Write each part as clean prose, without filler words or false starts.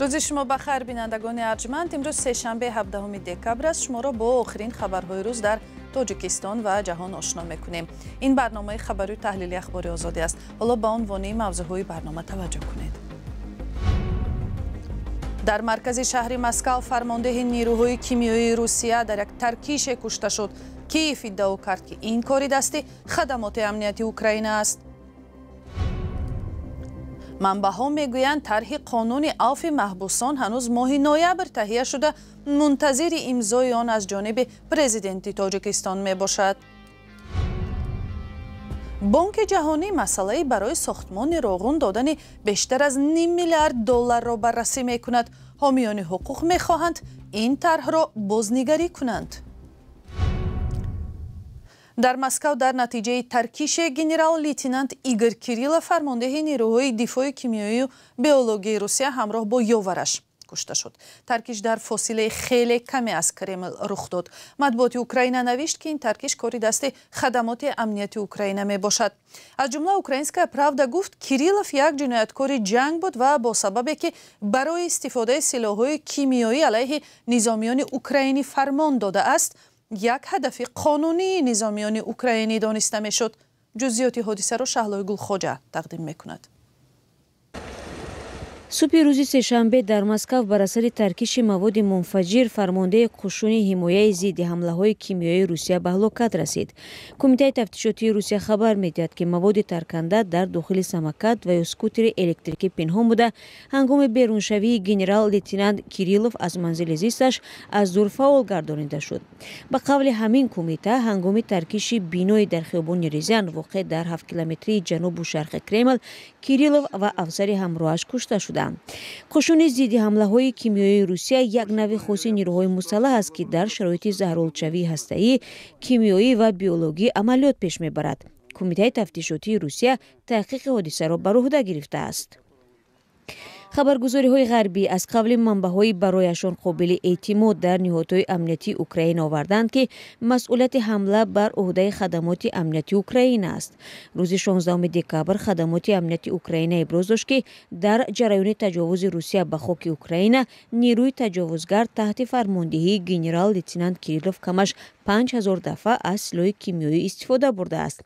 Рӯзи шумо ба хайр, бинандагони арҷманд. Имрӯз сешанбе 17 декабр аст. Шуморо бо охирин хабарҳои рӯз дар Тоҷикистон ва ҷаҳон ошно мекунем. Ин барномаи хабарию таҳлили Ахбори Озодӣ аст. Ҳоло ба унвони мавзӯъҳои барнома таваҷҷӯҳ кунед. Дар маркази шаҳри Москав фармондеҳи нерӯҳои кимиёии Русия дар як таркише кушта шуд. Киев иддао кард, ки ин кори дасти хадамоти амнияти Украина аст. Манбаъҳо мегӯянд, тарҳи қонуни авфи маҳбусон ҳанӯз моҳи ноябр таҳия шуда, мунтазири имзои он аз ҷониби президенти Тоҷикистон мебошад. Бонки ҷаҳонӣ масъалаи барои сохтмони Роғун додани бештар аз ним миллиард долларро баррасӣ мекунад. Ҳомиёни ҳуқуқ мехоҳанд ин тарҳро бознигарӣ кунанд. Дар Москав дар натиҷаи таркише генерал-лейтенант Игор Кириллов, фармондеҳи нерӯҳои дифои кимиёию биологии Русия, ҳамроҳ бо ёвараш кушта шуд. Таркиш дар фосилаи хеле каме аз Кремл рух дод. Матбуоти Украина навишт, ки ин таркиш кори дасти хадамоти амнияти Украина мебошад. Аз ҷумла «Украинская правда» гуфт, Кириллов як ҷинояткори ҷанг буд ва бо сабабе ки барои истифодаи силоҳҳои кимиёӣ алайҳи низомиёни украинӣ фармон додааст, як ҳадафи қонунии низомиёни украинӣ дониста мешуд. Ҷузъиёти ҳодисаро Шаҳлои Гулхоҷа тақдим мекунад. Субҳи рӯзи сешанбе дар Москав бар асари таркиши маводи мунфаҷир фармондеҳи қушуни ҳимояи зидди ҳамлаҳои кимиёии Русия ба ҳалокат расид. Кумитаи тафтишотии Русия хабар медиҳад, ки маводи тарканда дар дохили самокат ва ё скутери электрикӣ пинҳон буда, ҳангоми беруншавии генерал-лейтенант Кириллов аз манзили зисташ аз дур фаъол гардонида шуд. Ба қавли ҳамин кумита, ҳангоми таркиши биное дар хиёбони Резян, воқеъ дар 7 километрии ҷанубу шарқи Кремл, Кириллов ва афсари ҳамроҳаш кушта шуданд. Қушуни зидди ҳамлаҳои кимиёии Русия як навъи хоси нерӯҳои мусаллаҳ аст, ки дар шароити заҳролудшавии ҳастаӣ, кимиёӣ ва биологӣ амалиёт пеш мебарад. Кумитаи тафтишотии Русия таҳқиқи ҳодисаро бар уҳда гирифтааст. Хабаргузориҳои ғарбӣ аз қавли манбаъҳои барояшон қобили эътимод дар ниҳодҳои амниятии Украина оварданд, ки масъулияти ҳамла бар уҳдаи хадамоти амнияти Украина аст. Рӯзи 16 декабр хадамоти амнияти Украина иброз дошт, ки дар ҷараёни таҷовузи Русия ба хоки Украина нерӯи таҷовузгар таҳти фармондиҳии генерал-лейтенант Кириллов камаш 5000 дафъа аз силоҳи кимиёӣ истифода бурдааст.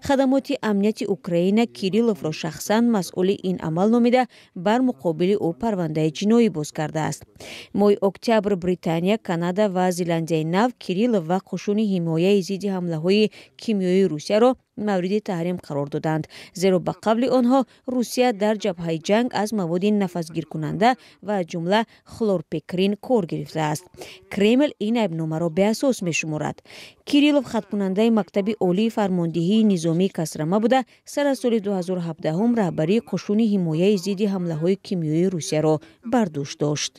Хадамоти амнияти Украина Кирилловро шахсан масъули ин амал номида, бар муқобили ӯ парвандаи ҷиноӣ боз кардааст. Моҳи октябр Британия, Канада ва Зеландияи Нав Кириллов ва қушуни ҳимояи зидди ҳамлаҳои кимиёии Русияро мавриди таҳрим қарор доданд, зеро ба қавли онҳо Русия дар ҷабҳаи ҷанг аз маводи нафасгиркунанда ва аз ҷумла хлорпекрин кор гирифтааст. Кремл ин айбномаро беасос мешуморад. Кириллов хатмкунандаи мактаби олии фармондиҳии низомии Касрама буда, сар аз соли 2017 раҳбарии қушуни ҳимояи зидди ҳамлаҳои кимиёии Русияро бар дӯш дошт.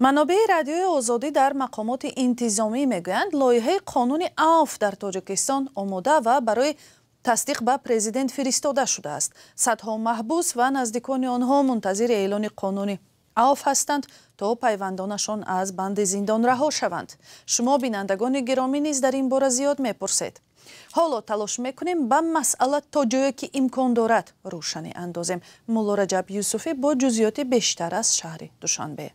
Манобеи Радиои Озодӣ дар мақомоти интизомӣ мегӯянд, лоиҳаи қонуни авф дар Тоҷикистон омода ва барои тасдиқ ба президент фиристода шудааст. Садҳо маҳбус ва наздикони онҳо мунтазири эълони қонуни авф ҳастанд, то пайвандонашон аз банди зиндон раҳо шаванд. Шумо, бинандагони гиромӣ, низ дар ин бора зиёд мепурсед. Ҳоло талош мекунем ба масъала то ҷое ки имкон дорад рӯшанӣ андозем. Мулло Раҷаб Юсуфӣ бо ҷузъиёти бештар аз шаҳри Душанбе.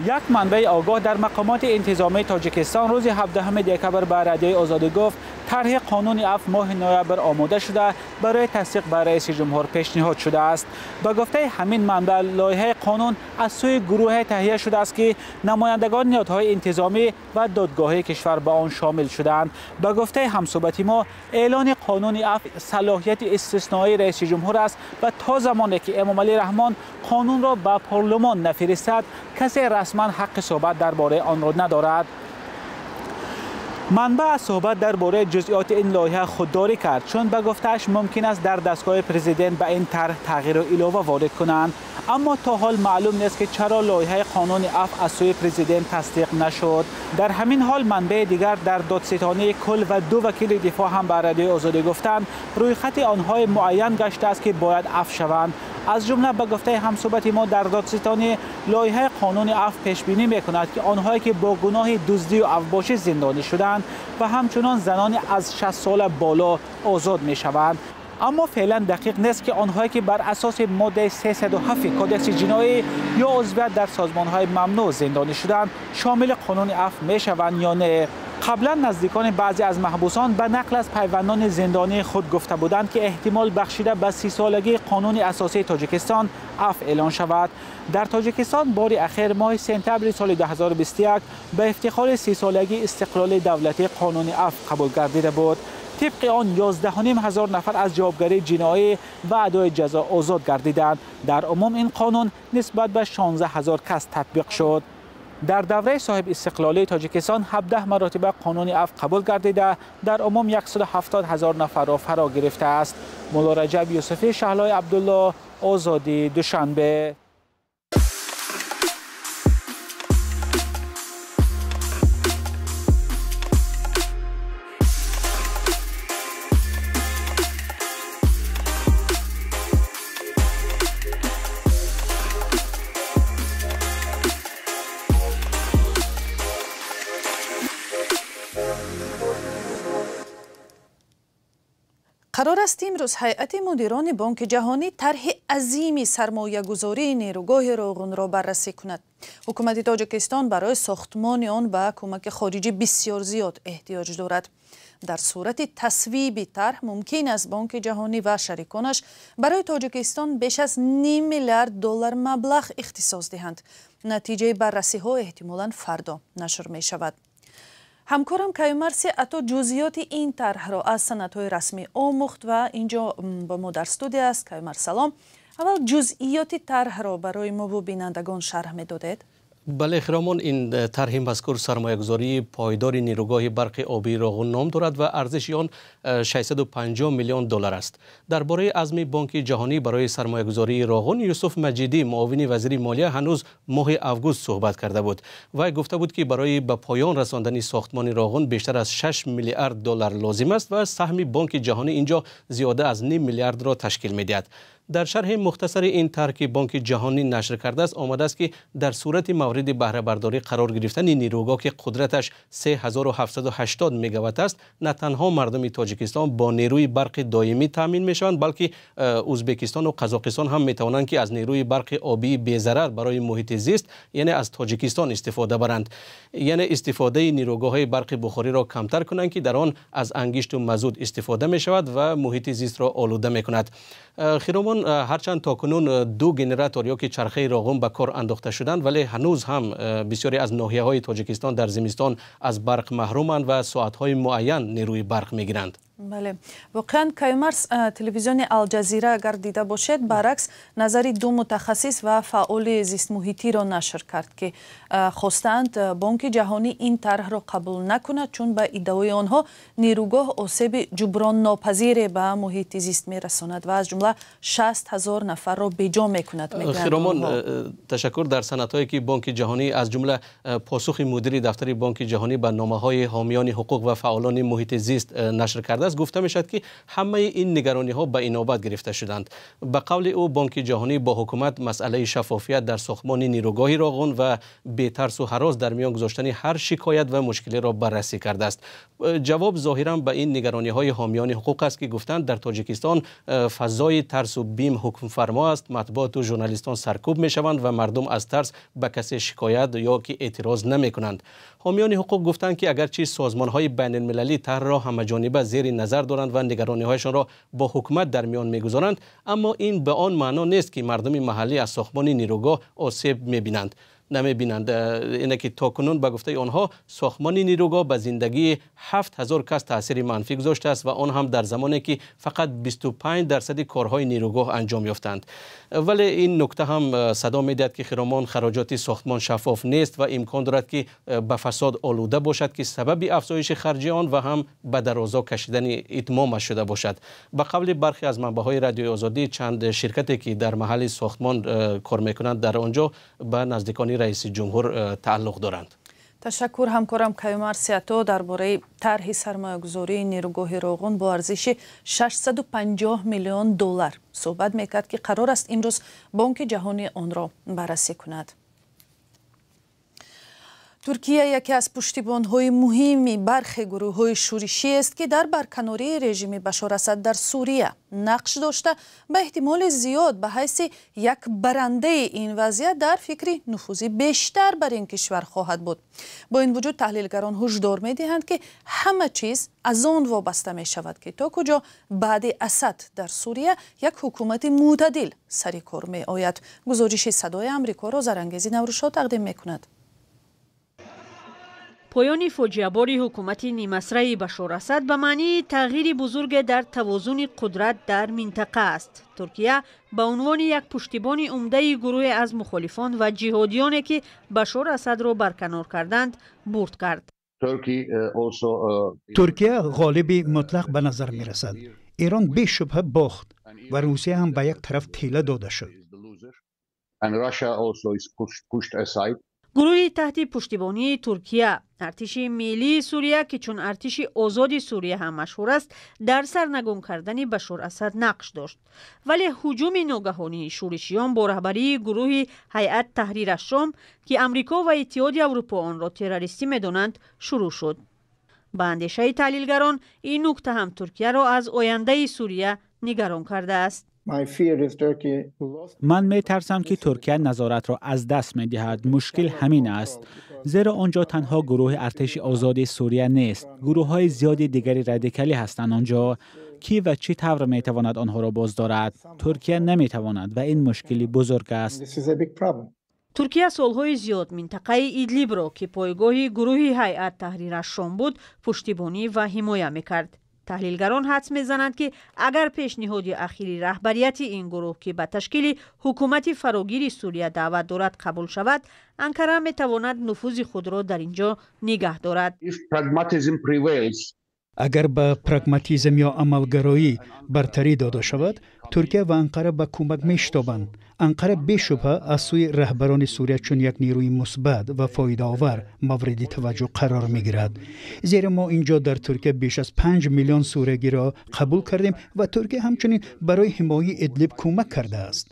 Як манбаи огоҳ дар мақомоти интизомии Тоҷикистон рӯзи 17 декабр ба Радиои Озодӣ гуфт, тарҳи қонуни афв моҳи ноябр омода шуда, барои тасдиқ ба раиси ҷумҳур пешниҳод шудааст. Ба гуфтаи ҳамин манбаъ, лоиҳаи қонун аз сӯи гурӯҳе таҳия шудааст, ки намояндагони ниҳодҳои интизомӣ ва додгоҳии кишвар ба он шомил шудаанд. Ба гуфтаи ҳамсӯҳбати мо, эълони қонуни афв салоҳияти истисноии раиси ҷумҳур аст ва то замоне ки Эмомалӣ Раҳмон қонунро ба парлумон нафиристад, касе расман ҳаққи суҳбат дар бораи онро надорад. Манбаъ аз суҳбат дар бораи ҷузъиёти ин лоиҳа худдорӣ кард, чун ба гуфтааш мумкин аст дар дастгоҳи президент ба ин тарҳ тағйиру илова ворид кунанд. Аммо то ҳол маълум нест, ки чаро лоиҳаи қонуни афв аз сӯи президент тасдиқ нашуд. Дар ҳамин ҳол манбаи дигар дар додситонии кул ва ду вакили дифоъ ҳам ба Радиои Озодӣ гуфтанд, рӯйхати онҳои муайян гаштааст, ки бояд афв шаванд. Аз ҷумла, ба гуфтаи ҳамсӯҳбати мо дар додситонӣ, лоиҳаи қонуни афв пешбинӣ мекунад, ки онҳое ки бо гуноҳи дуздию авбошӣ зиндонӣ шуданд ва ҳамчунон занони аз 60 сола боло озод мешаванд. Аммо феълан дақиқ нест, ки онҳое ки бар асоси моддаи 307 Кодекси ҷиноӣ ё узвият дар созмонҳои мамнӯъ зиндонӣ шуданд, шомили қонуни афв мешаванд ё не. Қаблан наздикони баъзе аз маҳбусон ба нақл аз пайвандони зиндонии худ гуфта буданд, ки эҳтимол бахшида ба 30-солагии қонуни асосии Тоҷикистон афв эълон шавад. Дар Тоҷикистон бори ахир моҳи сентябри соли 2021 ба ифтихори 30-солагии истиқлоли давлатӣ қонуни афв қабул гардида буд. Тибқи он 11,5 ҳазор нафар аз ҷавобгарии ҷиноӣ ва адои ҷазо озод гардиданд. Дар умум ин қонун нисбат ба 16 ҳазор кас татбиқ шуд. Дар давраи соҳиб истиқлолии Тоҷикистон 17 маротиба қонуни афв қабул гардида, дар умум 170 ҳазор нафарро фаро гирифтааст. Мулло Раҷаб Юсуфӣ, Шаҳлои Абдулло, Озодӣ, Душанбе. Қарор аст имрӯз ҳайати мудирони Бонки Ҷаҳонӣ тарҳи азими сармоягузории нерӯгоҳи Роғунро баррасӣ кунад. Ҳукумати Тоҷикистон барои сохтмони он ба кӯмаки хориҷӣ бисёр зиёд эҳтиёҷ дорад. Дар сурати тасвиби тарҳ мумкин аст Бонки Ҷаҳонӣ ва шариконаш барои Тоҷикистон беш аз ним миллиард доллар маблағ ихтисос диҳанд. Натиҷаи баррасиҳо эҳтимолан фардо нашр мешавад. Ҳамкорам Каюмарси Ато ҷузъиёти ин тарҳро аз санадҳои расмӣ омӯхт ва инҷо бо мо дар студия аст. Каюмар, салом. Аввал ҷузъиёти тарҳро барои мо бинандагон шарҳ медодед? Бале, хиромон, ин тарҳи мазкур сармоягузории пойдори нерӯгоҳи барқи обии Роғун ном дорад ва арзиши он 650 миллион доллар аст. Дар бораи азми Бонки Ҷаҳонӣ барои сармоягузории Роғун Юсуф Маҷидӣ, муовини вазири молия, ҳанӯз моҳи август суҳбат карда буд. Вай гуфта буд, ки барои ба поён расондани сохтмони Роғун бештар аз 6 миллиард доллар лозим аст ва саҳми Бонки Ҷаҳонӣ инҷо зиёда аз ним миллиардро ташкил медиҳад. Дар шарҳи мухтасари ин тарҳ, ки Бонки Ҷаҳонӣ нашр кардааст, омадааст, ки дар сурати мавриди баҳрабардорӣ қарор гирифтани нерӯгоҳ, ки қудраташ 3780 мегаватт аст, на танҳо мардуми Тоҷикистон бо нерӯи барқи доимӣ таъмин мешаванд, балки Ӯзбекистон ва Қазоқистон ҳам метавонанд, ки аз нерӯи барқи обии безарар барои муҳити зист, яъне аз Тоҷикистон истифода баранд. Яъне истифодаи нерӯгоҳҳои барқи бухориро камтар кунанд, ки дар он аз ангишту мазут истифода мешавад ва муҳити зистро олуда мекунад. Хиромон, ҳарчанд то кунун ду генератор ё ки чархаи Роғун ба кор андохта шуданд, вале ҳанӯз ҳам бисёре аз ноҳияҳои Тоҷикистон дар зимистон аз барқ маҳруманд ва соатҳои муайян нерӯи барқ мегиранд. Бале, воқеан, Каюмарс, телевизиони Алҷазира, агар дида бошед, баръакс назари ду мутахассис ва фаъоли зистмуҳитиро нашр кард, ки хостаанд Бонки Ҷаҳонӣ ин тарҳро қабул накунад, чун ба иддаои онҳо нерӯгоҳ осеби ҷуброннопазире ба муҳити зист мерасонад ва аз ҷумла 60 ҳазор нафарро беҷо мекунад. Хиромон, ташаккур. Дар санадҳое ки Бонки Ҷаҳонӣ, аз ҷумла посухи мудири дафтари Бонки Ҷаҳонӣ ба номаҳои ҳомиёни ҳуқуқ ва фаъолони муҳити зист нашр кардааст, гуфта мешавад, ки ҳамаи ин нигарониҳо ба инобат гирифта шуданд. Ба қавли ӯ, Бонки Ҷаҳонӣ бо ҳукумат масъалаи шаффофият дар сохтмони нерӯгоҳи Роғун ва бетарсу ҳарос дар миён гузоштани ҳар шикоят ва мушкилиро баррасӣ кардааст. Ҷавоб зоҳиран ба ин нигарониҳои ҳомиёни ҳуқуқ аст, ки гуфтанд дар Тоҷикистон фазои тарсу бим ҳукмфармо аст, матбуоту журналистон саркӯб мешаванд ва мардум аз тарс ба касе шикоят ё ки эътироз намекунанд. Ҳомиёни ҳуқуқ гуфтанд, ки агарчи созмонҳои байналмилалӣ тарҳро ҳамаҷониба зери назар доранд ва нигарониҳояшонро бо ҳукумат дар миён мегузоранд, аммо ин ба он маъно нест, ки мардуми маҳаллӣ аз сохтмони нерӯгоҳ осеб мебинанд. Намебинанд. Ине ки то кунун ба гуфтаи онҳо сохтмони нерӯгоҳ ба зиндагии 7000 кас таъсири манфӣ гузоштааст ва он ҳам дар замоне ки фақат 25% корҳои нерӯгоҳ анҷом ёфтанд. Вале ин нукта ҳам садо медиҳад, ки хиромон, хароҷоти сохтмон шаффоф нест ва имкон дорад, ки ба фасод олуда бошад, ки сабаби афзоиши харҷи он ва ҳам ба дарозо кашидани итмомаш шуда бошад. Ба қавли бархе аз манбаъҳои Радиои Озодӣ, чанд ширкате ки дар маҳалли сохтмон кор мекунанд, дар он ҷо ба наздикони раиси ҷумҳур тааллуқ доранд. Ташаккур, ҳамкорам Каюмарси Ато дар бораи тарҳи сармоягузории нерӯгоҳи Роғун бо арзиши 650 миллион доллар суҳбат мекард, ки қарор аст имрӯз Бонки Ҷаҳонӣ онро баррасӣ кунад. Туркия яке аз пуштибонҳои муҳими бархе гурӯҳҳои шӯришӣ аст, ки дар барканории режими Башор Асад дар Сурия нақш дошта, ба эҳтимоли зиёд ба ҳайси як барандаи ин вазъият дар фикри нуфузи бештар бар ин кишвар хоҳад буд. Бо ин вуҷуд таҳлилгарон ҳушдор медиҳанд, ки ҳама чиз аз он вобаста мешавад, ки то куҷо баъди Асад дар Сурия як ҳукумати мӯътадил сари кор меояд. Гузориши Садои Амрикоро Зарангези Наврӯзшо тақдим мекунад. Поёни фоҷиабори ҳукумати нимасраи Башор Асад ба маънии тағйири бузурге дар тавозуни қудрат дар минтақа аст. Туркия ба унвони як пуштибони умдаи гурӯҳе аз мухолифон ва ҷиҳодиёне, ки Башор Асадро барканор карданд, бурд кард. Туркия ғолиби мутлақ ба назар мерасад. Эрон бешубҳа бохт ва Русия ҳам ба як тараф тела дода шуд. Гурӯҳи таҳти пуштибонии Туркия, Артиши Миллии Сурия, ки чун Артиши Озоди Сурия ҳам машҳур аст, дар сарнагун кардани Башор Асад нақш дошт. Вале ҳуҷуми ногаҳонии шӯришиён бо раҳбарии гурӯҳи Ҳайат Таҳрир Ашшом, ки Амрико ва Иттиҳоди Аврупо онро террористӣ медонанд, шурӯъ шуд. Ба андешаи таҳлилгарон, ин нукта ҳам Туркияро аз ояндаи Сурия нигарон кардааст. Ман метарсам, ки Туркия назоратро аз даст медиҳад. Мушкил ҳамин аст, зеро он ҷо танҳо гурӯҳи Артиши Озоди Сурия нест, гурӯҳҳои зиёди дигари радикалӣ ҳастанд он ҷо. Кӣ ва чӣ тавр метавонад онҳоро боздорад? Туркия наметавонад ва ин мушкили бузург аст. Туркия солҳои зиёд минтақаи Идлибро, ки пойгоҳи гурӯҳи Ҳайат Таҳрир Ашшом буд, пуштибонӣ ва ҳимоя мекард. Таҳлилгарон ҳадс мезананд, ки агар пешниҳоди ахири раҳбарияти ин гурӯҳ, ки ба ташкили ҳукумати фарогири Сурия даъват дорад, қабул шавад, Анкара метавонад нуфузи худро дар ин ҷо нигаҳ дорад. Агар ба прагматизм ё амалгароӣ бартарӣ дода шавад, Туркия ва Анқара ба кӯмак мешитобанд. Анқара бешубҳа аз сӯи раҳбарони Сурия чун як нерӯи мусбат ва фоидаовар мавриди таваҷҷӯҳ қарор мегирад, зеро мо ин ҷо дар Туркия беш аз 5 миллион суриягиро қабул кардем ва Туркия ҳамчунин барои ҳимояи Идлиб кӯмак кардааст.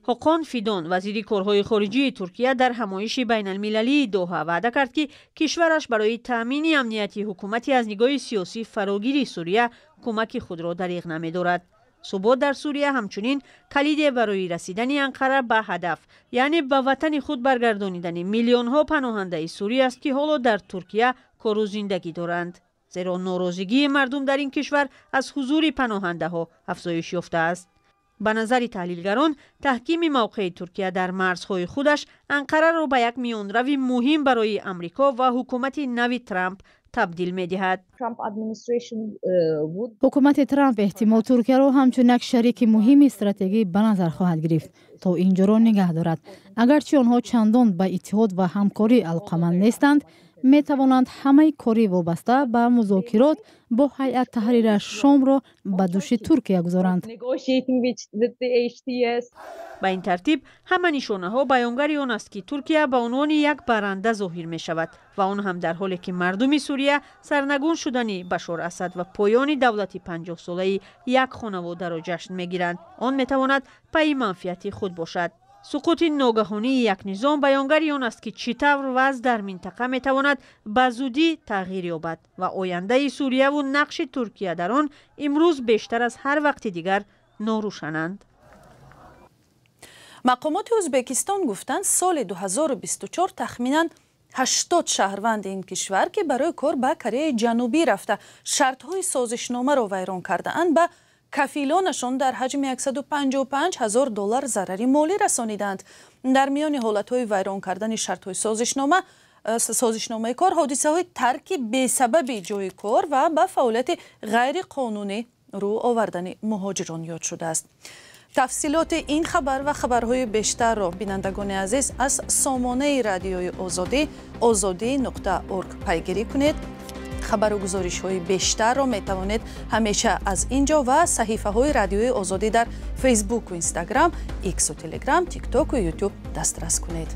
Ҳоқон Фидон, вазири корҳои хориҷии Туркия, дар ҳамоиши байналмилалии Доҳа ваъда кард, ки кишвараш барои таъмини амнияти ҳукумати аз нигоҳи сиёсӣ фарогири Сурия кӯмаки худро дариғ намедорад. Субот дар Сурия ҳамчунин калиде барои расидани Анқара ба ҳадаф, яъне ба ватани худ баргардонидани миллионҳо паноҳандаи сурӣ аст, ки ҳоло дар Туркия кору зиндагӣ доранд, зеро норозигии мардум дар ин кишвар аз ҳузури паноҳандаҳо афзоиш ёфтааст. Ба назари таҳлилгарон, таҳкими мавқеи Туркия дар марзҳои худаш Анқараро ба як миёнрави муҳим барои Амрико ва ҳукумати нави Трамп табдил медиҳад. Ҳукумати Трамп эҳтимол Туркияро ҳамчун як шарики муҳими стратегӣ ба назар хоҳад гирифт, то ин ҷоро нигаҳ дорад. Агарчи онҳо чандон ба иттиҳод ва ҳамкорӣ алоқаманд нестанд, метавонанд ҳамаи кори вобаста ба музокирот бо Ҳайат Таҳрир Шомро ба дӯши Туркия гузоранд. Ба ин тартиб, ҳама нишонаҳо баёнгари он аст, ки Туркия ба унвони як баранда зоҳир мешавад ва он ҳам дар ҳоле ки мардуми Сурия сарнагун шудани Башор Асад ва поёни давлати 50-солаи як хонаводаро ҷашн мегиранд. Он метавонад пайи манфиати худ бошад. Суқути ногаҳонии як низом баёнгари он аст, ки чӣ тавр вазъ дар минтақа метавонад ба зудӣ тағйир ёбад ва ояндаи Сурияву нақши Туркия дар он имрӯз бештар аз ҳар вақти дигар норӯшананд. Мақомоти Ӯзбекистон гуфтанд, соли 2024 тахминан 80 шаҳрванди ин кишвар, ки барои кор ба Кореяи Ҷанубӣ рафта, шартҳои созишномаро вайрон кардаанд, ба кафилонашон дар ҳаҷми 155 ҳазор доллар зарари молӣ расонидаанд. Дар миёни ҳолатҳои вайрон кардани шартҳои созишномаи кор ҳодисаҳои тарки бесабаби ҷои кор ва ба фаъолияти ғайриқонунӣ рӯ овардани муҳоҷирон ёд шудааст. Тафсилоти ин хабар ва хабарҳои бештарро, бинандагони азиз, аз сомонаи Радиои Озодӣ ozodi.org пайгирӣ кунед. Хабару гузоришҳои бештарро метавонед ҳамеша аз ин ҷо ва саҳифаҳои Радиои Озодӣ дар Фейсбуку Инстаграм, Иксу Телеграм, Тиктоку Ютуб дастрас кунед.